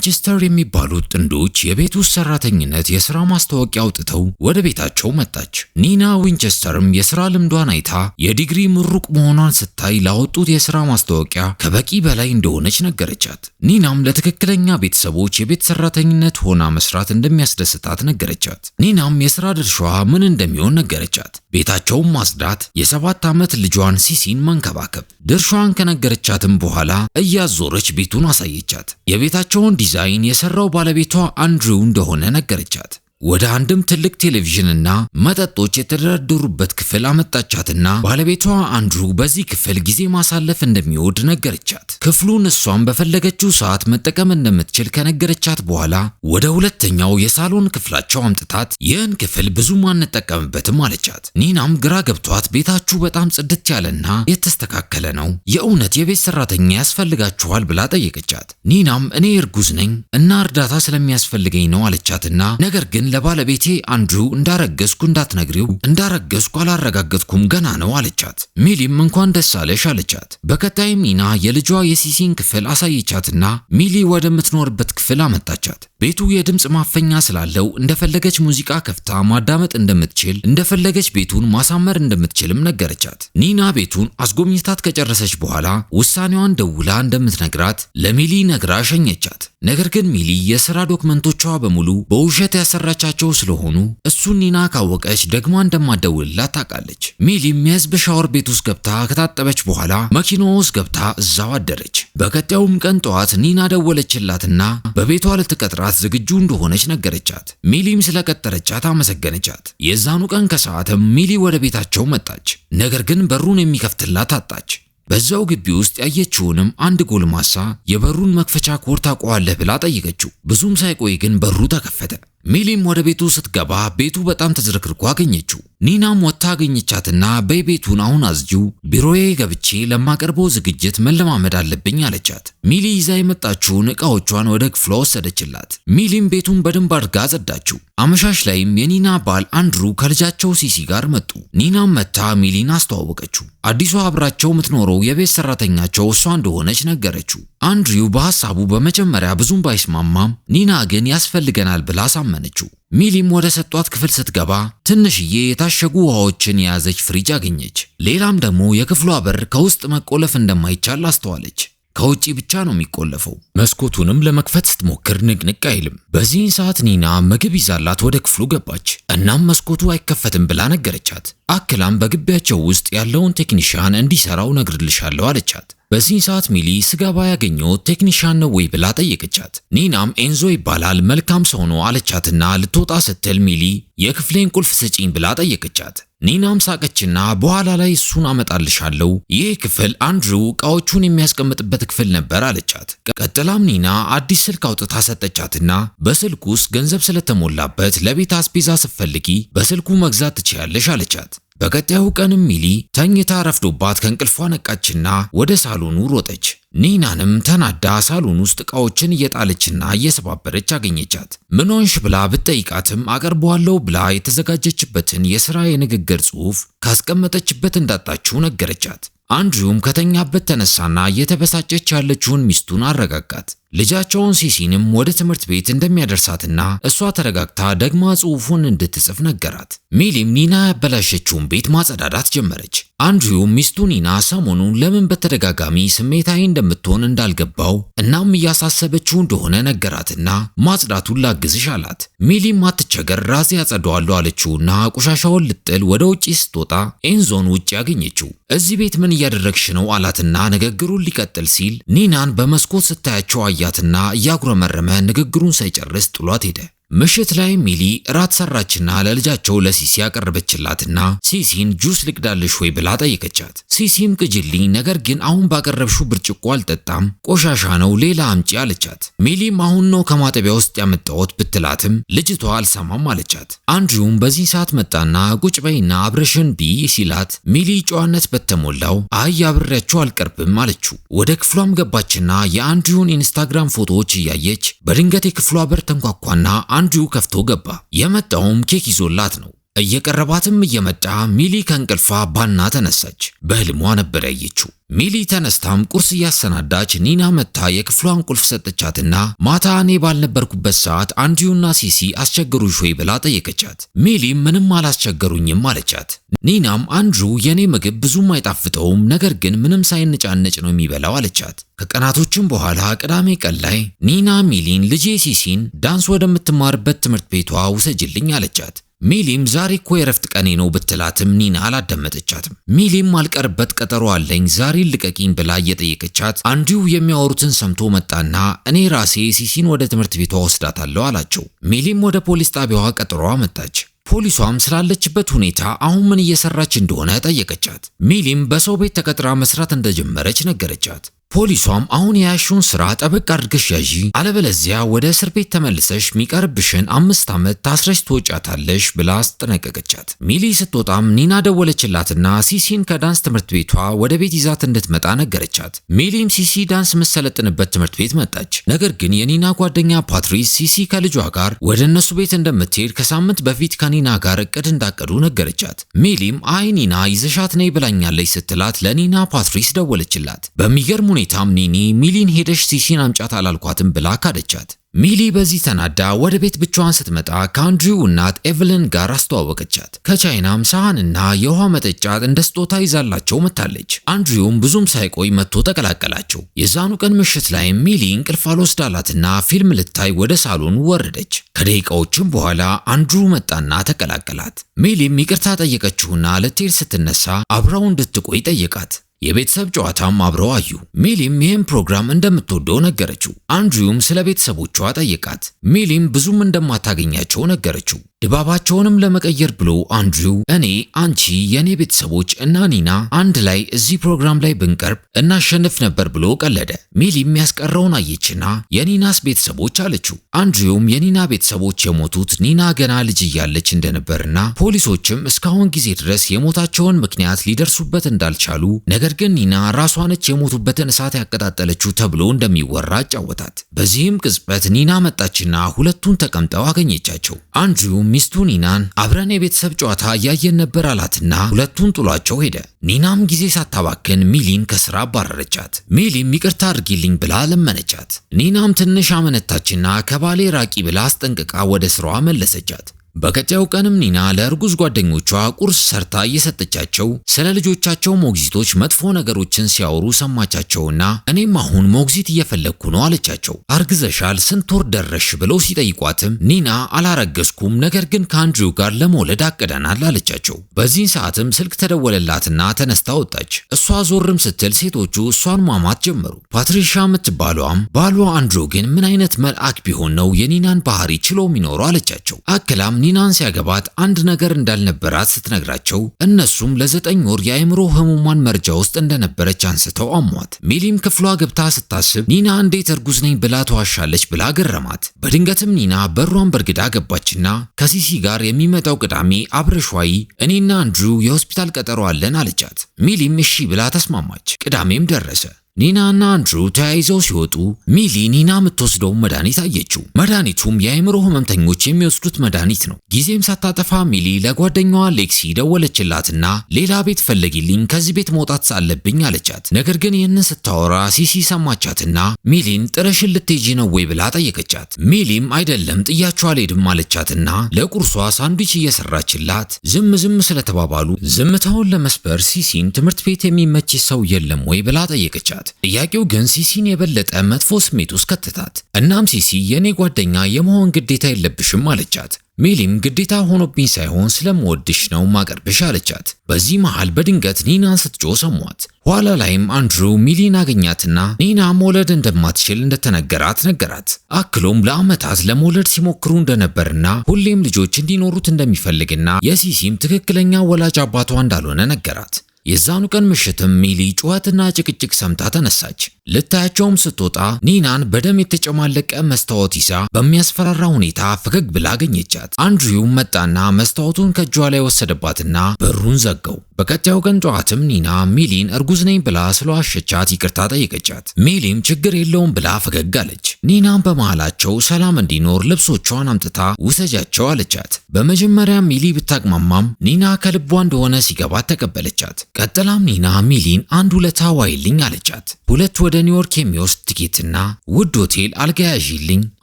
ዊንቸስተር የሚባሉት ጥንዶች የቤት ውስጥ ሰራተኝነት የሥራ ማስታወቂያ አውጥተው ወደ ቤታቸው መጣች። ኒና ዊንቸስተርም የሥራ ልምዷን አይታ የዲግሪ ምሩቅ መሆኗን ስታይ ላወጡት የሥራ ማስታወቂያ ከበቂ በላይ እንደሆነች ነገረቻት። ኒናም ለትክክለኛ ቤተሰቦች የቤት ሰራተኝነት ሆና መስራት እንደሚያስደስታት ነገረቻት። ኒናም የሥራ ድርሻዋ ምን እንደሚሆን ነገረቻት። ቤታቸውን ማጽዳት፣ የ7 ዓመት ልጇን ሲሲን መንከባከብ። ድርሻዋን ከነገረቻትም በኋላ እያዞረች ቤቱን አሳየቻት። የቤታቸውን ዲዛይን የሰራው ባለቤቷ አንድሪው እንደሆነ ነገረቻት። ወደ አንድም ትልቅ ቴሌቪዥንና መጠጦች የተደረደሩበት ክፍል አመጣቻትና ባለቤቷ አንድሩ በዚህ ክፍል ጊዜ ማሳለፍ እንደሚወድ ነገረቻት። ክፍሉን እሷም በፈለገችው ሰዓት መጠቀም እንደምትችል ከነገረቻት በኋላ ወደ ሁለተኛው የሳሎን ክፍላቸው አምጥታት ይህን ክፍል ብዙም አንጠቀምበትም አለቻት። ኒናም ግራ ገብቷት ቤታችሁ በጣም ጽድት ያለና የተስተካከለ ነው፣ የእውነት የቤት ሰራተኛ ያስፈልጋችኋል ብላ ጠየቀቻት። ኒናም እኔ እርጉዝ ነኝ እና እርዳታ ስለሚያስፈልገኝ ነው አለቻትና ነገር ግን ለባለቤቴ አንድሩ እንዳረገዝኩ እንዳትነግሪው፣ እንዳረገዝኩ አላረጋገጥኩም ገና ነው አለቻት። ሚሊም እንኳን ደስ አለሽ አለቻት። በቀጣይም ኒና የልጇ የሲሲን ክፍል አሳየቻትና ሚሊ ወደምትኖርበት ክፍል አመጣቻት። ቤቱ የድምፅ ማፈኛ ስላለው እንደፈለገች ሙዚቃ ከፍታ ማዳመጥ እንደምትችል፣ እንደፈለገች ቤቱን ማሳመር እንደምትችልም ነገረቻት። ኒና ቤቱን አስጎብኝታት ከጨረሰች በኋላ ውሳኔዋን ደውላ እንደምትነግራት ለሚሊ ነግራ ሸኘቻት። ነገር ግን ሚሊ የስራ ዶክመንቶቿ በሙሉ በውሸት ያሰራቻቸው ስለሆኑ እሱን ኒና ካወቀች ደግማ እንደማትደውልላት ታውቃለች። ሚሊም የህዝብ ሻወር ቤት ውስጥ ገብታ ከታጠበች በኋላ መኪናዋ ውስጥ ገብታ እዛው አደረች። በቀጣዩም ቀን ጠዋት ኒና ደወለችላትና በቤቷ ልትቀጥራት ዝግጁ እንደሆነች ነገረቻት። ሚሊም ስለቀጠረቻት አመሰገነቻት። የዛኑ ቀን ከሰዓትም ሚሊ ወደ ቤታቸው መጣች። ነገር ግን በሩን የሚከፍትላት አጣች። በዛው ግቢ ውስጥ ያየችውንም አንድ ጎልማሳ የበሩን መክፈቻ ኮድ ታውቀዋለህ ብላ ጠየቀችው። ብዙም ሳይቆይ ግን በሩ ተከፈተ። ሚሊም ወደ ቤቱ ስትገባ ቤቱ በጣም ተዝረክርኮ አገኘችው። ኒናም ወጥታ አገኘቻትና በይ ቤቱን አሁን አጽጂው፣ ቢሮዬ ገብቼ ለማቀርበው ዝግጅት መለማመድ አለብኝ አለቻት። ሚሊ ይዛ የመጣችውን ዕቃዎቿን ወደ ክፍሏ ወሰደችላት። ሚሊም ቤቱን በደንብ አድርጋ አጸዳችው። አመሻሽ ላይም የኒና ባል አንድሩ ከልጃቸው ሲሲ ጋር መጡ። ኒናም መጥታ ሚሊን አስተዋወቀችው። አዲሷ አብራቸው የምትኖረው የቤት ሰራተኛቸው እሷ እንደሆነች ነገረችው። አንድሪው በሐሳቡ በመጀመሪያ ብዙም ባይስማማም ኒና ግን ያስፈልገናል ብላ አሳመነችው። ሚሊም ወደ ሰጧት ክፍል ስትገባ ትንሽዬ የታሸጉ ውሃዎችን የያዘች ፍሪጅ አገኘች። ሌላም ደግሞ የክፍሏ በር ከውስጥ መቆለፍ እንደማይቻል አስተዋለች። ከውጪ ብቻ ነው የሚቆለፈው። መስኮቱንም ለመክፈት ስትሞክር ንቅንቅ አይልም። በዚህን ሰዓት ኒና ምግብ ይዛላት ወደ ክፍሉ ገባች። እናም መስኮቱ አይከፈትም ብላ ነገረቻት። አክላም በግቢያቸው ውስጥ ያለውን ቴክኒሻን እንዲሰራው ነግርልሻለሁ አለቻት። በዚህ ሰዓት ሚሊ ስገባ ያገኘሁት ቴክኒሻን ነው ወይ ብላ ጠየቀቻት። ኒናም ኤንዞ ይባላል፣ መልካም ሰው ነው አለቻትና ልትወጣ ስትል ሚሊ የክፍሌን ቁልፍ ስጪኝ ብላ ጠየቀቻት። ኒናም ሳቀችና በኋላ ላይ እሱን አመጣልሻለሁ፣ ይህ ክፍል አንድሪው እቃዎቹን የሚያስቀምጥበት ክፍል ነበር አለቻት። ቀጥላም ኒና አዲስ ስልክ አውጥታ ሰጠቻትና በስልኩ ውስጥ ገንዘብ ስለተሞላበት ለቤት አስቤዛ ስትፈልጊ በስልኩ መግዛት ትችያለሽ አለቻት። በቀጣዩ ቀንም ሚሊ ተኝታ ረፍዶባት ከእንቅልፏ ነቃችና ወደ ሳሎኑ ሮጠች። ኒናንም ተናዳ ሳሎን ውስጥ ዕቃዎችን እየጣለችና እየሰባበረች አገኘቻት። ምን ሆንሽ ብላ ብትጠይቃትም አቀርበዋለሁ ብላ የተዘጋጀችበትን የሥራ የንግግር ጽሑፍ ካስቀመጠችበት እንዳጣችው ነገረቻት። አንድሪውም ከተኛበት ተነሳና እየተበሳጨች ያለችውን ሚስቱን አረጋጋት። ልጃቸውን ሲሲንም ወደ ትምህርት ቤት እንደሚያደርሳትና እሷ ተረጋግታ ደግማ ጽሑፉን እንድትጽፍ ነገራት። ሚሊም ኒና ያበላሸችውን ቤት ማጸዳዳት ጀመረች። አንድሪውም ሚስቱ ኒና ሰሞኑን ለምን በተደጋጋሚ ስሜታዊ እንደምትሆን እንዳልገባው እናም እያሳሰበችው እንደሆነ ነገራትና ማጽዳቱን ላግዝሽ አላት። ሚሊም አትቸገር፣ ራሴ አጸዳዋለሁ አለችውና ቆሻሻውን ልትጥል ወደ ውጪ ስትወጣ ኤንዞን ውጪ አገኘችው። እዚህ ቤት ምን እያደረግሽ ነው አላትና ንግግሩን ሊቀጥል ሲል ኒናን በመስኮት ስታያቸው አያትና እያጉረመረመ ንግግሩን ሳይጨርስ ጥሏት ሄደ። ምሽት ላይ ሚሊ እራት ሰራችና ለልጃቸው ለሲሲ ያቀረበችላትና ሲሲን ጁስ ልቅዳልሽ ወይ ብላ ጠየቀቻት። ሲሲም ቅጅልኝ፣ ነገር ግን አሁን ባቀረብሽው ብርጭቆ አልጠጣም፣ ቆሻሻ ነው፣ ሌላ አምጪ አለቻት። ሚሊም አሁን ነው ከማጠቢያ ውስጥ ያመጣሁት ብትላትም ልጅቷ አልሰማም አለቻት። አንድሪውም በዚህ ሰዓት መጣና ቁጭ በይና አብረሽን ብይ ሲላት ሚሊ ጨዋነት በተሞላው አይ አብሬያችሁ አልቀርብም አለችው። ወደ ክፍሏም ገባችና የአንድሪውን ኢንስታግራም ፎቶዎች እያየች በድንገት የክፍሏ በር ተንኳኳና አንድሪው ከፍቶ ገባ። የመጣውም ኬክ ይዞላት ነው። እየቀረባትም እየመጣ ሚሊ ከእንቅልፏ ባና ተነሳች። በህልሟ ነበር ያየችው። ሚሊ ተነስታም ቁርስ እያሰናዳች ኒና መታ የክፍሏን ቁልፍ ሰጠቻትና ማታ እኔ ባልነበርኩበት ሰዓት አንድሪውና ሲሲ አስቸገሩሽ ወይ ብላ ጠየቀቻት። ሚሊም ምንም አላስቸገሩኝም አለቻት። ኒናም አንድሪው የኔ ምግብ ብዙም አይጣፍጠውም፣ ነገር ግን ምንም ሳይነጫነጭ ነው የሚበላው አለቻት። ከቀናቶችም በኋላ ቅዳሜ ቀን ላይ ኒና ሚሊን ልጄ ሲሲን ዳንስ ወደምትማርበት ትምህርት ቤቷ ውሰጅልኝ አለቻት። ሚሊም ዛሬ እኮ የረፍት ቀኔ ነው ብትላትም ኒና አላዳመጠቻትም። ሚሊም አልቀርበት ቀጠሮ አለኝ ዛሬ ልቀቂኝ ብላ እየጠየቀቻት አንድሪው የሚያወሩትን ሰምቶ መጣና እኔ ራሴ ሲሲን ወደ ትምህርት ቤቷ ወስዳታለሁ አላቸው። ሚሊም ወደ ፖሊስ ጣቢያዋ ቀጠሮዋ መጣች። ፖሊሷም ስላለችበት ሁኔታ አሁን ምን እየሰራች እንደሆነ ጠየቀቻት። ሚሊም በሰው ቤት ተቀጥራ መስራት እንደጀመረች ነገረቻት። ፖሊሷም አሁን የያዝሽውን ስራ ጠበቅ አድርገሽ ያዢ፣ አለበለዚያ ወደ እስር ቤት ተመልሰሽ ሚቀርብሽን 5 ዓመት ታስረሽ ትወጫታለሽ ብላ አስጠነቀቀቻት። ሚሊ ስትወጣም ኒና ደወለችላትና ሲሲን ከዳንስ ትምህርት ቤቷ ወደ ቤት ይዛት እንድትመጣ ነገረቻት። ሚሊም ሲሲ ዳንስ የምትሰለጥንበት ትምህርት ቤት መጣች። ነገር ግን የኒና ጓደኛ ፓትሪስ ሲሲ ከልጇ ጋር ወደ እነሱ ቤት እንደምትሄድ ከሳምንት በፊት ከኒና ጋር እቅድ እንዳቀዱ ነገረቻት። ሚሊም አይ ኒና ይዘሻት ነይ ብላኛለች ስትላት ለኒና ፓትሪስ ደወለችላት። በሚገርም ሁኔታም ኒኒ ሚሊን ሄደሽ ሲሲን አምጫት አላልኳትም ብላ ካደቻት። ሚሊ በዚህ ተናዳ ወደ ቤት ብቻዋን ስትመጣ ከአንድሪው እናት ኤቭሊን ጋር አስተዋወቀቻት። ከቻይናም ሳህንና የውሃ መጠጫ እንደ ስጦታ ይዛላቸው መታለች። አንድሪውም ብዙም ሳይቆይ መጥቶ ተቀላቀላቸው። የዛኑ ቀን ምሽት ላይ ሚሊ እንቅልፍ አልወስዳላትና ፊልም ልታይ ወደ ሳሎኑ ወረደች። ከደቂቃዎችም በኋላ አንድሪው መጣና ተቀላቀላት። ሚሊም ይቅርታ ጠየቀችውና ልትሄድ ስትነሳ አብራው እንድትቆይ ጠየቃት። የቤተሰብ ጨዋታም አብረው አዩ። ሚሊም ይህን ፕሮግራም እንደምትወደው ነገረችው። አንድሪውም ስለ ቤተሰቦቿ ጠየቃት። ሚሊም ብዙም እንደማታገኛቸው ነገረችው። ድባባቸውንም ለመቀየር ብሎ አንድሪው እኔ፣ አንቺ፣ የኔ ቤተሰቦች እና ኒና አንድ ላይ እዚህ ፕሮግራም ላይ ብንቀርብ እናሸንፍ ነበር ብሎ ቀለደ። ሚሊም ያስቀረውን አየችና የኒናስ ቤተሰቦች አለችው። አንድሪውም የኒና ቤተሰቦች የሞቱት ኒና ገና ልጅ እያለች እንደነበርና ፖሊሶችም እስካሁን ጊዜ ድረስ የሞታቸውን ምክንያት ሊደርሱበት እንዳልቻሉ፣ ነገር ግን ኒና ራሷ ነች የሞቱበትን እሳት ያቀጣጠለችው ተብሎ እንደሚወራ አጫወታት። በዚህም ቅጽበት ኒና መጣችና ሁለቱን ተቀምጠው አገኘቻቸው። አንድሪው ሚስቱ ኒናን አብረን የቤተሰብ ጨዋታ እያየን ነበር አላትና ሁለቱን ጥሏቸው ሄደ። ኒናም ጊዜ ሳታባክን ሚሊን ከስራ አባረረቻት። ሚሊም ይቅርታ አድርጊልኝ ብላ ለመነቻት። ኒናም ትንሽ አመነታችና ከባሌ ራቂ ብላ አስጠንቅቃ ወደ ስራዋ መለሰቻት። በቀጣዩ ቀንም ኒና ለእርጉዝ ጓደኞቿ ቁርስ ሰርታ እየሰጠቻቸው ስለ ልጆቻቸው ሞግዚቶች መጥፎ ነገሮችን ሲያወሩ ሰማቻቸውና እኔም አሁን ሞግዚት እየፈለግኩ ነው አለቻቸው። አርግዘሻል፣ ስንት ወር ደረሽ ብለው ሲጠይቋትም ኒና አላረገዝኩም፣ ነገር ግን ከአንድሪው ጋር ለመውለድ አቅደናል አለቻቸው። በዚህ ሰዓትም ስልክ ተደወለላትና ተነስታ ወጣች። እሷ ዞርም ስትል ሴቶቹ እሷን ማማት ጀመሩ። ፓትሪሻ የምትባሏም ባሏ አንድሪው ግን ምን አይነት መልአክ ቢሆን ነው የኒናን ባህሪ ችሎ የሚኖረው አለቻቸው። አክላም ኒናን ሲያገባት አንድ ነገር እንዳልነበራት ስትነግራቸው እነሱም ለ9 ወር የአእምሮ ህሙማን መርጃ ውስጥ እንደነበረች አንስተው አሟት። ሚሊም ክፍሏ ገብታ ስታስብ ኒና እንዴት እርጉዝ ነኝ ብላ ተዋሻለች ብላ ገረማት። በድንገትም ኒና በሯን በርግዳ ገባችና ከሲሲ ጋር የሚመጣው ቅዳሜ አብረሽ ዋይ፣ እኔና አንድሪው የሆስፒታል ቀጠሮ አለን አለቻት። ሚሊም እሺ ብላ ተስማማች። ቅዳሜም ደረሰ። ኒና እና አንድሩ ተያይዘው ሲወጡ ሚሊ ኒና የምትወስደውን መድኃኒት አየችው። መድኃኒቱም የአእምሮ ህመምተኞች የሚወስዱት መድኃኒት ነው። ጊዜም ሳታጠፋ ሚሊ ለጓደኛዋ ሌክሲ ደወለችላትና ሌላ ቤት ፈልጊልኝ፣ ከዚህ ቤት መውጣት አለብኝ አለቻት። ነገር ግን ይህንን ስታወራ ሲሲ ሰማቻትና ሚሊን ጥለሽን ልትሄጂ ነው ወይ ብላ ጠየቀቻት። ሚሊም አይደለም ጥያችሁ አልሄድም አለቻትና ለቁርሷ ሳንድዊች እየሰራችላት ዝም ዝም ስለተባባሉ ዝምታውን ለመስበር ሲሲን ትምህርት ቤት የሚመች ሰው የለም ወይ ብላ ጠየቀቻት። ጥያቄው ግን ሲሲን የበለጠ መጥፎ ስሜት ውስጥ ከተታት። እናም ሲሲ የኔ ጓደኛ የመሆን ግዴታ የለብሽም አለቻት። ሚሊም ግዴታ ሆኖብኝ ሳይሆን ስለምወድሽ ነው ማቀርብሽ አለቻት። በዚህ መሃል በድንገት ኒናን ስትጮህ ሰሟት። ኋላ ላይም አንድሩ ሚሊን አገኛትና ኒና መውለድ እንደማትችል እንደተነገራት ነገራት። አክሎም ለዓመታት ለመውለድ ሲሞክሩ እንደነበርና ሁሌም ልጆች እንዲኖሩት እንደሚፈልግና የሲሲም ትክክለኛ ወላጅ አባቷ እንዳልሆነ ነገራት። የዛኑ ቀን ምሽትም ሚሊ ጩኸትና ጭቅጭቅ ሰምታ ተነሳች። ልታያቸውም ስትወጣ ኒናን በደም የተጨማለቀ መስታወት ይዛ በሚያስፈራራ ሁኔታ ፈገግ ብላ አገኘቻት። አንድሪውም መጣና መስታወቱን ከእጇ ላይ ወሰደባትና በሩን ዘጋው። በቀጣዩ ቀን ጠዋትም ኒና ሚሊን እርጉዝ ነኝ ብላ ስለዋሸቻት ይቅርታ ጠየቀቻት። ሚሊም ችግር የለውም ብላ ፈገግ አለች። ኒናም በመሃላቸው ሰላም እንዲኖር ልብሶቿን አምጥታ ውሰጃቸው አለቻት። በመጀመሪያ ሚሊ ብታቅማማም ኒና ከልቧ እንደሆነ ሲገባት ተቀበለቻት። ቀጥላም ኒና ሚሊን አንድ ውለታ ዋይልኝ አለቻት። 2 ወደ ኒውዮርክ የሚወስድ ቲኬትና ውድ ሆቴል አልጋ ያዢልኝ፣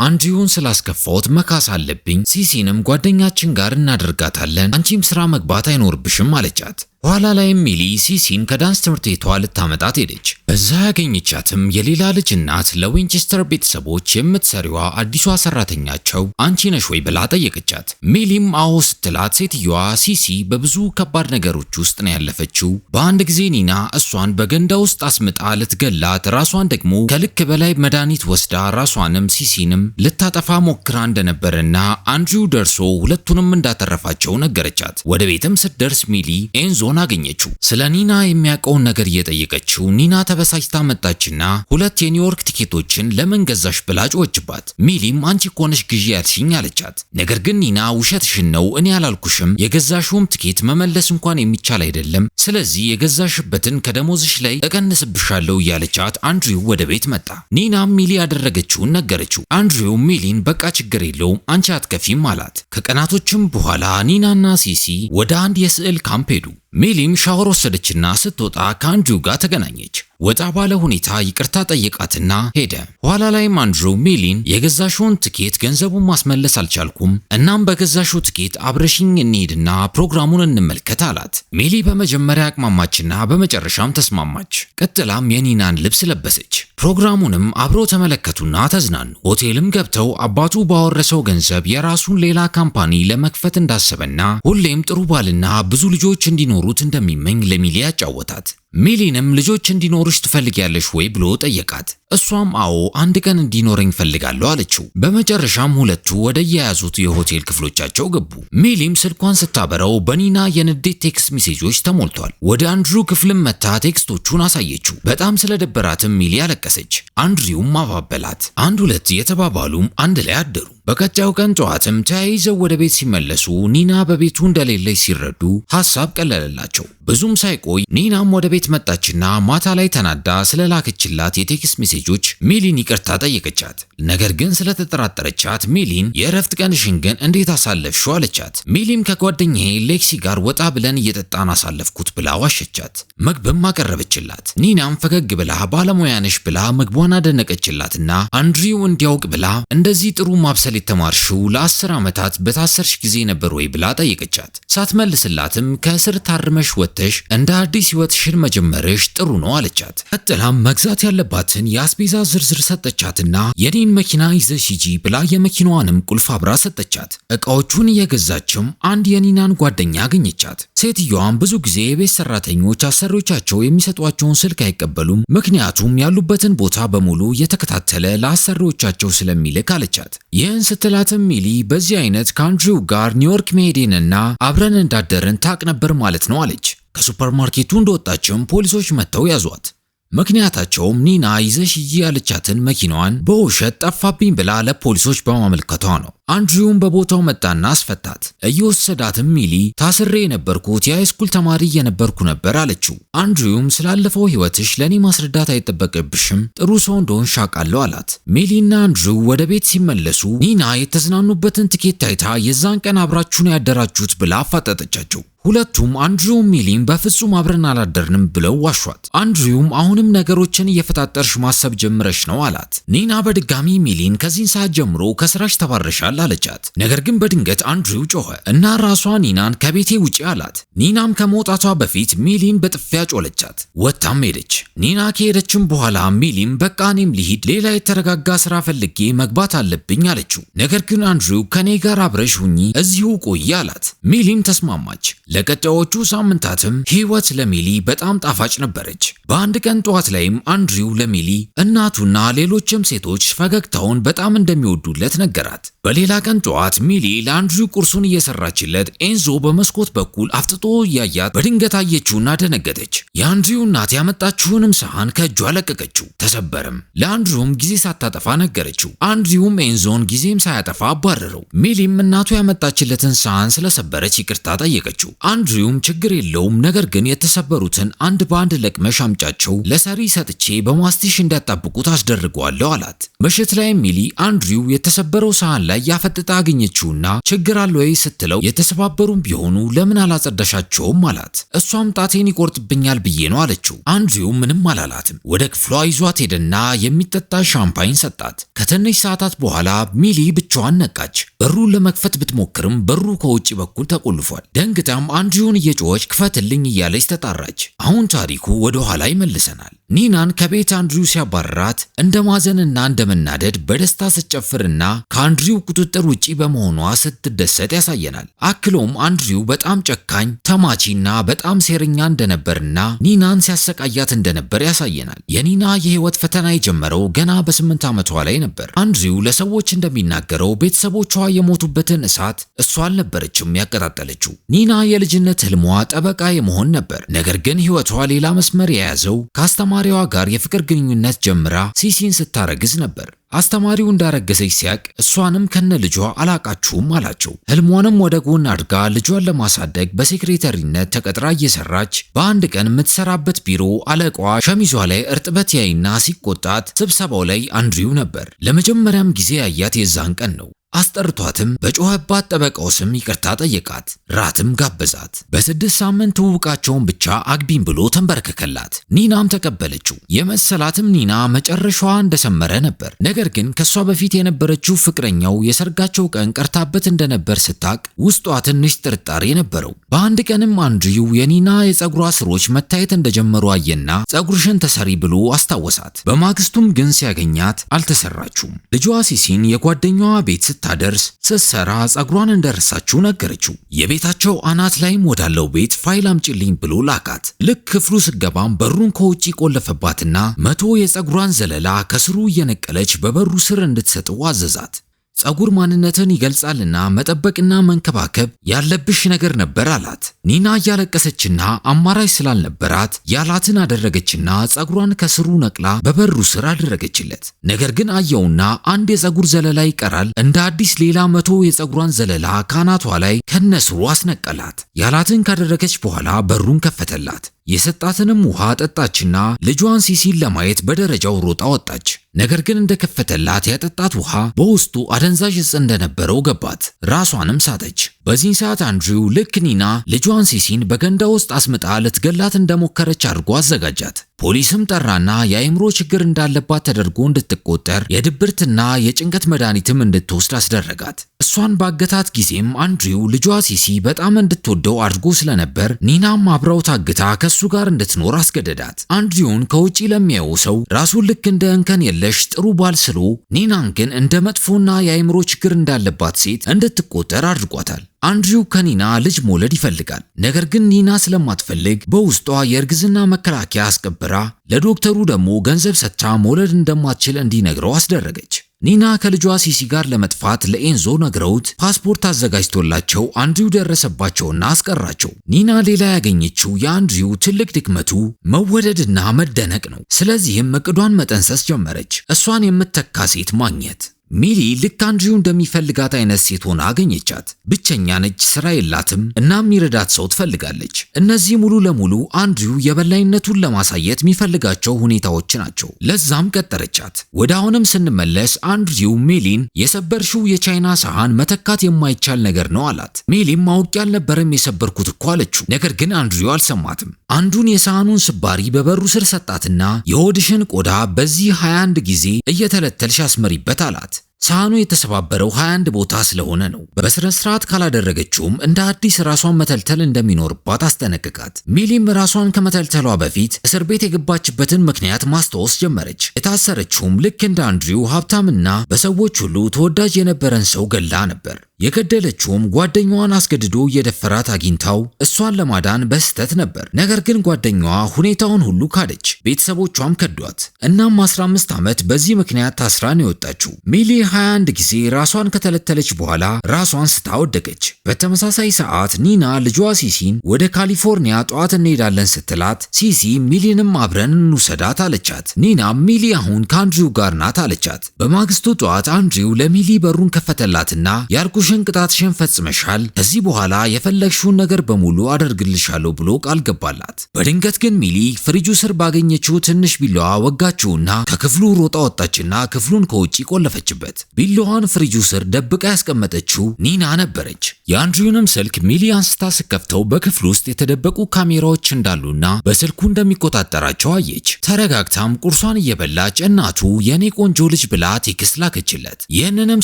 አንድሪውን ስላስከፋሁት መካስ አለብኝ፣ ሲሲንም ጓደኛችን ጋር እናደርጋታለን፣ አንቺም ስራ መግባት አይኖርብሽም አለቻት። ኋላ ላይም ሚሊ ሲሲን ከዳንስ ትምህርት ቤቷ ልታመጣት ሄደች። እዛ ያገኘቻትም የሌላ ልጅ እናት ለዊንቸስተር ቤተሰቦች የምትሰሪዋ አዲሷ ሰራተኛቸው አንቺ ነሽ ወይ ብላ ጠየቀቻት። ሚሊም አዎ ስትላት ሴትዮዋ ሲሲ በብዙ ከባድ ነገሮች ውስጥ ነው ያለፈችው። በአንድ ጊዜ ኒና እሷን በገንዳ ውስጥ አስምጣ ልትገላት፣ ራሷን ደግሞ ከልክ በላይ መድኃኒት ወስዳ ራሷንም ሲሲንም ልታጠፋ ሞክራ እንደነበረና አንድሪው ደርሶ ሁለቱንም እንዳተረፋቸው ነገረቻት። ወደ ቤትም ስትደርስ ሚሊ ኤንዞን አገኘችው። ስለ ኒና የሚያውቀውን ነገር እየጠየቀችው ኒና ተበሳጭታ መጣችና 2 የኒውዮርክ ቲኬቶችን ለምን ገዛሽ ብላ ጮኸችባት። ሚሊም አንቺ እኮ ነሽ ግዢ ያልሽኝ አለቻት። ነገር ግን ኒና ውሸትሽን ነው፣ እኔ አላልኩሽም፣ የገዛሽውም ቲኬት መመለስ እንኳን የሚቻል አይደለም፣ ስለዚህ የገዛሽበትን ከደሞዝሽ ላይ እቀንስብሻለሁ እያለቻት አንድሪው ወደ ቤት መጣ። ኒናም ሚሊ ያደረገችውን ነገረችው። አንድሪው ሚሊን በቃ ችግር የለውም አንቺ አትከፊም አላት። ከቀናቶችም በኋላ ኒናና ሲሲ ወደ አንድ የስዕል ካምፕ ሄዱ። ሚሊም ሻወር ወሰደችና ስትወጣ ከአንድሪው ጋር ተገናኘች። ወጣ ባለ ሁኔታ ይቅርታ ጠየቃትና ሄደ። ኋላ ላይም አንድሪው ሚሊን የገዛሽውን ትኬት ገንዘቡን ማስመለስ አልቻልኩም፣ እናም በገዛሽው ትኬት አብረሽኝ እንሂድና ፕሮግራሙን እንመልከት አላት። ሚሊ በመጀመሪያ አቅማማችና በመጨረሻም ተስማማች። ቀጥላም የኒናን ልብስ ለበሰች። ፕሮግራሙንም አብረው ተመለከቱና ተዝናኑ። ሆቴልም ገብተው አባቱ ባወረሰው ገንዘብ የራሱን ሌላ company ለመክፈት እንዳሰበና ሁሌም ጥሩ ባልና ብዙ ልጆች እንዲኖሩት እንደሚመኝ ለሚሊ ያጫወታት። ሚሊንም ልጆች እንዲኖሩሽ ትፈልጊያለሽ ወይ ብሎ ጠየቃት። እሷም አዎ አንድ ቀን እንዲኖረኝ ፈልጋለሁ አለችው። በመጨረሻም ሁለቱ ወደ የያዙት የሆቴል ክፍሎቻቸው ገቡ። ሚሊም ስልኳን ስታበረው በኒና የንዴት text message ኦች ተሞልቷል። ወደ አንድሪው ክፍልም መታ text ኦቹን አሳየችው። በጣም ስለደበራትም ሚሊ አለቀሰች። አንድሪውም አባበላት። አንድ ሁለት የተባባሉም አንድ ላይ አደሩ። በቀጣዩ ቀን ጠዋትም ተያይዘው ወደ ቤት ሲመለሱ ኒና በቤቱ እንደሌለች ሲረዱ ሐሳብ ቀለለላቸው። ብዙም ሳይቆይ ኒናም ወደ ቤት መጣችና ማታ ላይ ተናዳ ስለላከችላት የ text message ኦች ሚሊን ይቅርታ ጠየቀቻት። ነገር ግን ስለተጠራጠረቻት ሚሊን የእረፍት ቀንሽን ግን እንዴት አሳለፍሽው አለቻት። ሚሊም ከጓደኛዬ ሌክሲ ጋር ወጣ ብለን እየጠጣን አሳለፍኩት ብላ ዋሸቻት። ምግብም አቀረበችላት። ኒናም ፈገግ ብላ ባለሙያ ነሽ ብላ ምግቧን አደነቀችላትና አንድሪው እንዲያውቅ ብላ እንደዚህ ጥሩ ማብሰል የተማርሽው ለ10 ዓመታት በታሰርሽ ጊዜ ነበር ወይ ብላ ጠየቀቻት። ሳትመልስላትም ከእስር ታርመሽ ወጥተሽ እንደ አዲስ ህይወትሽን መጀመርሽ ጥሩ ነው አለቻት። ቀጥላም መግዛት ያለባትን የአስቤዛ ዝርዝር ሰጠቻትና የኔን መኪና ይዘሽ ሂጂ ብላ የመኪናዋንም ቁልፍ አብራ ሰጠቻት። እቃዎቹን እየገዛችም አንድ የኒናን ጓደኛ አገኘቻት። ሴትዮዋም ብዙ ጊዜ የቤት ሰራተኞች አሰሪዎቻቸው የሚሰጧቸውን ስልክ አይቀበሉም፣ ምክንያቱም ያሉበትን ቦታ በሙሉ እየተከታተለ ለአሰሪዎቻቸው ስለሚልክ አለቻት። ይህን ስትላትም ሚሊ በዚህ አይነት ከአንድሪው ጋር ኒውዮርክ መሄዴንና አብረን እንዳደርን ታቅ ነበር ማለት ነው አለች። ከሱፐርማርኬቱ እንደወጣችም ፖሊሶች መጥተው ያዟት። ምክንያታቸውም ኒና ይዘሽ ሂጂ ያለቻትን መኪናዋን በውሸት ጠፋብኝ ብላ ለፖሊሶች በማመልከቷ ነው። አንድሪውም በቦታው መጣና አስፈታት። እየወሰዳትም ሚሊ ታስሬ የነበርኩት የ high school ተማሪ የነበርኩ ነበር አለችው። አንድሪውም ስላለፈው ህይወትሽ ለኔ ማስረዳት አይጠበቅብሽም፣ ጥሩ ሰው እንደሆንሽ አውቃለሁ አላት። ሚሊና አንድሪው ወደ ቤት ሲመለሱ ኒና የተዝናኑበትን ትኬት ታይታ የዛን ቀን አብራችሁ ነው ያደራችሁት ብላ አፋጠጠቻቸው። ሁለቱም አንድሪውም ሚሊም በፍጹም አብረን አላደርንም ብለው ዋሿት። አንድሪውም አሁንም ነገሮችን እየፈጣጠርሽ ማሰብ ጀምረሽ ነው አላት። ኒና በድጋሚ ሚሊን ከዚህን ሰዓት ጀምሮ ከስራሽ ተባረሻል አለቻት። ነገር ግን በድንገት አንድሪው ጮኸ እና ራሷ ኒናን ከቤቴ ውጪ አላት። ኒናም ከመውጣቷ በፊት ሚሊን በጥፊያ ጮለቻት። ወጥታም ሄደች። ኒና ከሄደችም በኋላ ሚሊም በቃ እኔም ልሂድ፣ ሌላ የተረጋጋ ስራ ፈልጌ መግባት አለብኝ አለችው። ነገር ግን አንድሪው ከኔ ጋር አብረሽ ሁኚ እዚሁ ቆይ አላት። ሚሊም ተስማማች። ለቀጣዮቹ ሳምንታትም ህይወት ለሚሊ በጣም ጣፋጭ ነበረች። በአንድ ቀን ጠዋት ላይም አንድሪው ለሚሊ እናቱና ሌሎችም ሴቶች ፈገግታውን በጣም እንደሚወዱለት ነገራት። በሌላ ቀን ጠዋት ሚሊ ለአንድሪው ቁርሱን እየሰራችለት ኤንዞ በመስኮት በኩል አፍጥጦ እያያት በድንገት አየችውና ደነገጠች። የአንድሪው እናት ያመጣችውንም ሰሃን ከእጇ ለቀቀችው፣ ተሰበረም። ለአንድሪውም ጊዜ ሳታጠፋ ነገረችው። አንድሪውም ኤንዞን ጊዜም ሳያጠፋ አባረረው። ሚሊም እናቱ ያመጣችለትን ሰሃን ስለሰበረች ይቅርታ ጠየቀችው። አንድሪውም ችግር የለውም፣ ነገር ግን የተሰበሩትን አንድ በአንድ ለቅመሽ አምጫቸው፣ ለሰሪ ሰጥቼ በማስቲሽ እንዲያጣብቁት አስደርገዋለሁ አላት። ምሽት ላይ ሚሊ አንድሪው የተሰበረው ሰሃን ላይ ያፈጥጣ አገኘችውና ችግር አለ ወይ ስትለው የተሰባበሩም ቢሆኑ ለምን አላጸዳሻቸውም አላት። እሷም ጣቴን ይቆርጥብኛል ብዬ ነው አለችው። አንድሪው ምንም አላላትም። ወደ ክፍሏ ይዟት ሄደና የሚጠጣ ሻምፓኝ ሰጣት። ከትንሽ ሰዓታት በኋላ ሚሊ ብቻዋን ነቃች። በሩን ለመክፈት ብትሞክርም በሩ ከውጭ በኩል ተቆልፏል። ደንግጣም አንድሪውን እየጮኸች ክፈትልኝ እያለች ተጣራች። አሁን ታሪኩ ወደ ኋላ ይመልሰናል። ኒናን ከቤት አንድሪው ሲያባርራት እንደ ማዘንና እንደ መናደድ በደስታ ስትጨፍርና ከአንድሪው ቁጥጥር ውጪ በመሆኗ ስትደሰት ያሳየናል። አክሎም አንድሪው በጣም ጨካኝ፣ ተማቺና በጣም ሴረኛ እንደነበርና ኒናን ሲያሰቃያት እንደነበር ያሳየናል። የኒና የህይወት ፈተና የጀመረው ገና በ8 ዓመቷ ላይ ነበር። አንድሪው ለሰዎች እንደሚናገረው ቤተሰቦቿ የሞቱበትን እሳት እሷ አልነበረችም ያቀጣጠለችው። ኒና የልጅነት ህልሟ ጠበቃ የመሆን ነበር። ነገር ግን ህይወቷ ሌላ መስመር የያዘው ከአስተማሪዋ ጋር የፍቅር ግንኙነት ጀምራ ሲሲን ስታረግዝ ነበር። አስተማሪው እንዳረገዘች ሲያቅ እሷንም ከነ ልጇ አላቃችሁም አላቸው። ህልሟንም ወደ ጎን አድርጋ ልጇን ለማሳደግ በ secretary ነት ተቀጥራ እየሰራች በአንድ ቀን የምትሰራበት ቢሮ አለቃዋ ሸሚዟ ላይ እርጥበት ያይና ሲቆጣት ስብሰባው ላይ አንድሪው ነበር። ለመጀመሪያም ጊዜ ያያት የዛን ቀን ነው። አስጠርቷትም በጮኸባት ጠበቃው ስም ይቅርታ ጠየቃት። ራትም ጋበዛት። በ6 ሳምንት ትውውቃቸውን ብቻ አግቢኝ ብሎ ተንበረከከላት። ኒናም ተቀበለችው። የመሰላትም ኒና መጨረሻዋ እንደሰመረ ነበር። ነገር ግን ከሷ በፊት የነበረችው ፍቅረኛው የሰርጋቸው ቀን ቀርታበት እንደነበር ስታቅ ውስጧ ትንሽ ጥርጣሬ ነበረው። በአንድ ቀንም አንድሪው የኒና የፀጉሯ ስሮች መታየት እንደጀመሩ አየና ፀጉርሽን ተሰሪ ብሎ አስታወሳት። በማግስቱም ግን ሲያገኛት አልተሰራችውም። ልጇ ሲሲን የጓደኛዋ ቤት ስታደርስ ስትሰራ ፀጉሯን እንደረሳችው ነገረችው። የቤታቸው አናት ላይም ወዳለው ቤት ፋይል አምጪልኝ ብሎ ላካት። ልክ ክፍሉ ስገባም በሩን ከውጪ ቆለፈባትና 100 የፀጉሯን ዘለላ ከስሩ እየነቀለች በበሩ ስር እንድትሰጠው አዘዛት። ፀጉር ማንነትን ይገልጻልና መጠበቅና መንከባከብ ያለብሽ ነገር ነበር አላት። ኒና እያለቀሰችና አማራጭ ስላልነበራት ያላትን አደረገችና ፀጉሯን ከስሩ ነቅላ በበሩ ስር አደረገችለት። ነገር ግን አየውና አንድ የፀጉር ዘለላ ይቀራል፣ እንደ አዲስ ሌላ 100 የፀጉሯን ዘለላ ካናቷ ላይ ከነስሩ አስነቀላት። ያላትን ካደረገች በኋላ በሩን ከፈተላት። የሰጣትንም ውሃ ጠጣችና ልጇን ሲሲን ለማየት በደረጃው ሮጣ ወጣች። ነገር ግን እንደከፈተላት ያጠጣት ውሃ በውስጡ አደንዛዥ እጽ እንደነበረው ገባት። ራሷንም ሳተች። በዚህ ሰዓት አንድሪው ልክ ኒና ልጇን ሲሲን በገንዳ ውስጥ አስምጣ ልትገላት እንደሞከረች አድርጎ አዘጋጃት። ፖሊስም ጠራና የአእምሮ ችግር እንዳለባት ተደርጎ እንድትቆጠር የድብርትና የጭንቀት መድኃኒትም እንድትወስድ አስደረጋት። እሷን ባገታት ጊዜም አንድሪው ልጇ ሲሲ በጣም እንድትወደው አድርጎ ስለነበር ኒናም አብረው ታግታ ከሱ ጋር እንድትኖር አስገደዳት። አንድሪውን ከውጪ ለሚያየው ሰው ራሱን ልክ እንደ እንከን የለሽ ጥሩ ባል ስሎ ኒናን ግን እንደ መጥፎና የአእምሮ ችግር እንዳለባት ሴት እንድትቆጠር አድርጓታል። አንድሪው ከኒና ልጅ መውለድ ይፈልጋል። ነገር ግን ኒና ስለማትፈልግ በውስጧ የእርግዝና መከላከያ አስቀብራ ለዶክተሩ ደግሞ ገንዘብ ሰጥታ መውለድ እንደማትችል እንዲነግረው አስደረገች። ኒና ከልጇ ሲሲ ጋር ለመጥፋት ለኤንዞ ነግረውት ፓስፖርት አዘጋጅቶላቸው አንድሪው ደረሰባቸውና አስቀራቸው። ኒና ሌላ ያገኘችው የአንድሪው ትልቅ ድክመቱ መወደድና መደነቅ ነው። ስለዚህም እቅዷን መጠንሰስ ጀመረች፣ እሷን የምትተካ ሴት ማግኘት። ሚሊ ልክ አንድሪው እንደሚፈልጋት አይነት ሴት ሆና አገኘቻት። ብቸኛ ነች፣ ስራ የላትም እና የሚረዳት ሰው ትፈልጋለች። እነዚህ ሙሉ ለሙሉ አንድሪው የበላይነቱን ለማሳየት የሚፈልጋቸው ሁኔታዎች ናቸው። ለዛም ቀጠረቻት። ወደ አሁንም ስንመለስ አንድሪው ሚሊን የሰበርሽው የቻይና ሰሃን መተካት የማይቻል ነገር ነው አላት። ሚሊም አውቄ አልነበረም የሰበርኩት እኮ አለችው። ነገር ግን አንድሪው አልሰማትም። አንዱን የሰሃኑን ስባሪ በበሩ ስር ሰጣትና የሆድሽን ቆዳ በዚህ 21 ጊዜ እየተለተልሽ አስመሪበት አላት። ሳህኑ የተሰባበረው 21 ቦታ ስለሆነ ነው። በስነ ስርዓት ካላደረገችውም እንደ አዲስ ራሷን መተልተል እንደሚኖርባት አስጠነቅቃት። ሚሊም ራሷን ከመተልተሏ በፊት እስር ቤት የገባችበትን ምክንያት ማስታወስ ጀመረች። የታሰረችውም ልክ እንደ አንድሪው ሀብታምና በሰዎች ሁሉ ተወዳጅ የነበረን ሰው ገላ ነበር። የገደለችውም ጓደኛዋን አስገድዶ እየደፈራት አግኝታው እሷን ለማዳን በስህተት ነበር። ነገር ግን ጓደኛዋ ሁኔታውን ሁሉ ካደች፣ ቤተሰቦቿም ከዷት። እናም 15 ዓመት በዚህ ምክንያት ታስራ ነው የወጣችው። ሚሊ 21 ጊዜ ራሷን ከተለተለች በኋላ ራሷን ስታ ወደቀች። በተመሳሳይ ሰዓት ኒና ልጇ ሲሲን ወደ ካሊፎርኒያ ጠዋት እንሄዳለን ስትላት ሲሲ ሚሊንም አብረን እንውሰዳት አለቻት። ኒና ሚሊ አሁን ከአንድሪው ጋር ናት አለቻት። በማግስቱ ጠዋት አንድሪው ለሚሊ በሩን ከፈተላትና ያልኩሽን ቅጣትሽን ፈጽመሻል፣ ከዚህ በኋላ የፈለግሽውን ነገር በሙሉ አደርግልሻለሁ ብሎ ቃል ገባላት። በድንገት ግን ሚሊ ፍሪጁ ስር ባገኘችው ትንሽ ቢላዋ ወጋችውና ከክፍሉ ሮጣ ወጣችና ክፍሉን ከውጪ ቆለፈችበት። ቢላዋን ፍሪጁ ስር ደብቃ ያስቀመጠችው ኒና ነበረች። የአንድሪውንም ስልክ ሚሊ አንስታ ስትከፍተው በክፍሉ ውስጥ የተደበቁ ካሜራዎች እንዳሉና በስልኩ እንደሚቆጣጠራቸው አየች። ተረጋግታም ቁርሷን እየበላች እናቱ የኔ ቆንጆ ልጅ ብላ text ላከችለት። ይህንንም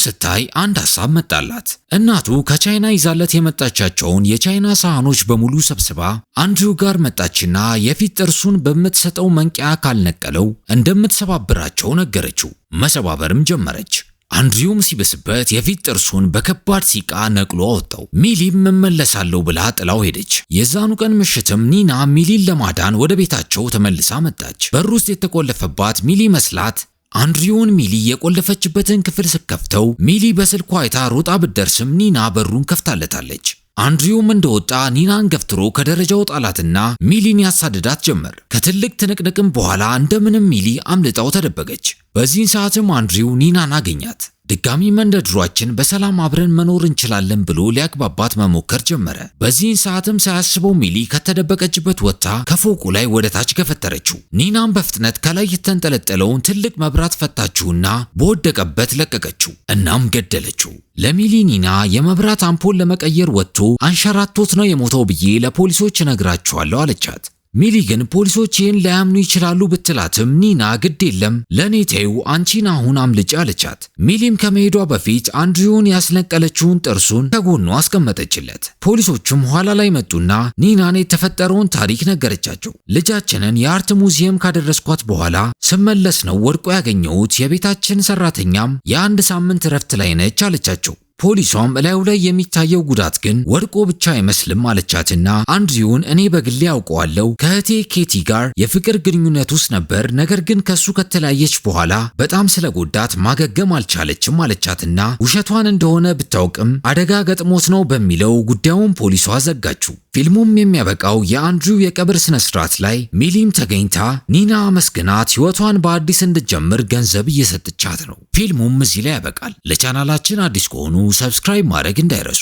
ስታይ አንድ ሐሳብ መጣላት። እናቱ ከቻይና ይዛለት የመጣቻቸውን የቻይና ሳህኖች በሙሉ ሰብስባ አንድሪው ጋር መጣችና የፊት ጥርሱን በምትሰጠው መንቂያ ካልነቀለው እንደምትሰባብራቸው ነገረችው። መሰባበርም ጀመረች። አንድሪውም ሲብስበት የፊት ጥርሱን በከባድ ሲቃ ነቅሎ አወጣው። ሚሊም እመለሳለሁ ብላ ጥላው ሄደች። የዛኑ ቀን ምሽትም ኒና ሚሊን ለማዳን ወደ ቤታቸው ተመልሳ መጣች። በር ውስጥ የተቆለፈባት ሚሊ መስላት አንድሪውን ሚሊ የቆለፈችበትን ክፍል ስትከፍተው ሚሊ በስልኳ አይታ ሮጣ ብትደርስም ኒና በሩን ከፍታለታለች። አንድሪውም እንደወጣ ኒናን ገፍትሮ ከደረጃው ጣላትና ሚሊን ያሳድዳት ጀመር። ከትልቅ ትንቅንቅም በኋላ እንደምንም ሚሊ አምልጣው ተደበቀች። በዚህን ሰዓትም አንድሪው ኒናን አገኛት። ድጋሚ መንደድሯችን በሰላም አብረን መኖር እንችላለን ብሎ ሊያግባባት መሞከር ጀመረ። በዚህን ሰዓትም ሳያስበው ሚሊ ከተደበቀችበት ወጥታ ከፎቁ ላይ ወደ ታች ገፈተረችው። ኒናም በፍጥነት ከላይ የተንጠለጠለውን ትልቅ መብራት ፈታችውና በወደቀበት ለቀቀችው። እናም ገደለችው። ለሚሊ ኒና የመብራት አምፖል ለመቀየር ወጥቶ አንሸራቶት ነው የሞተው ብዬ ለፖሊሶች እነግራቸዋለሁ አለቻት። ሚሊ ግን ፖሊሶች ይህን ላያምኑ ይችላሉ ብትላትም ኒና ግድ የለም ለኔ ተይው አንቺን አሁን አምልጪ አለቻት። ሚሊም ከመሄዷ በፊት አንድሪውን ያስነቀለችውን ጥርሱን ከጎኗ አስቀመጠችለት። ፖሊሶቹም ኋላ ላይ መጡና ኒናን የተፈጠረውን ታሪክ ነገረቻቸው። ልጃችንን የ art museum ካደረስኳት በኋላ ስመለስ ነው ወድቆ ያገኘሁት፣ የቤታችን ሰራተኛም የአንድ ሳምንት እረፍት ላይ ነች አለቻቸው። ፖሊሷም እላዩ ላይ የሚታየው ጉዳት ግን ወድቆ ብቻ አይመስልም አለቻትና አንድሪውን እኔ በግሌ አውቀዋለሁ፣ ከእህቴ ኬቲ ጋር የፍቅር ግንኙነት ውስጥ ነበር፣ ነገር ግን ከሱ ከተለያየች በኋላ በጣም ስለጎዳት ማገገም አልቻለችም አለቻትና ውሸቷን እንደሆነ ብታውቅም አደጋ ገጥሞት ነው በሚለው ጉዳዩን ፖሊሷ ዘጋችው። ፊልሙም የሚያበቃው የአንድሪው የቀብር ስነ ስርዓት ላይ ሚሊም ተገኝታ ኒና አመስግናት ህይወቷን በአዲስ እንድትጀምር ገንዘብ እየሰጠቻት ነው። ፊልሙም እዚህ ላይ ያበቃል። ለቻናላችን አዲስ ከሆኑ subscribe ማድረግ እንዳይረሱ።